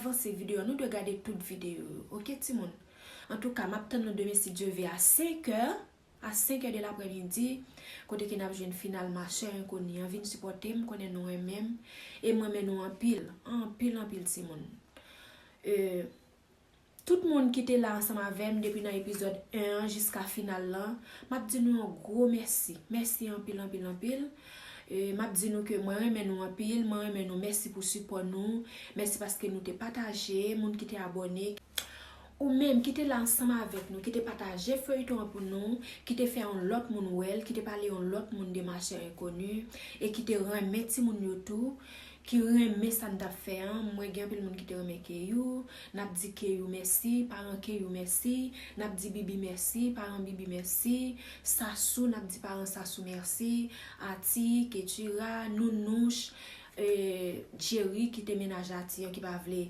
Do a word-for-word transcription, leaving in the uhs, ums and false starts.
kòmanse videyo a, nou dwe gade tout videyo yo, oke timoun? Antouka, m ap tann nou demen si Dye ve a senk è, a senk è de lapremidi, kote ke n ap jwenn final Ma chère inconnue an. Vin sipòte m, konnen nou renmen m, e m renmen nou anpil, anpil, anpil timoun. E, tout moun ki te la ansanm avè m depi nan epizòd en an jiska final lan, m ap di nou yon gwo mèsi. Mèsi anpil, anpil, anpil. E, m ap di nou ke mwen renmen nou anpil, mwen renmen nou. Mèsi pou sipò nou. Mèsi paske nou te pataje, moun ki te abòne. Ou menm ki te la ansanm avèk nou, ki te pataje feyton an pou nou, ki te fè yon lòt moun wè l, ki te pale yon lòt moun de Ma chère inconnue, e ki te renmen timoun yo tou, ki renmen sa n t ap fè an. Mwen gen anpil moun ki te renmen Keyou. N ap di Keyou mèsi, paran Keyou mèsi. N ap di Bibi mèsi, paran Bibi mèsi. Sasou, n ap di paran Sasou mèsi. Ati, Ketira, Nounouch, e, Jerry ki te mennaj Ati an ki pa vle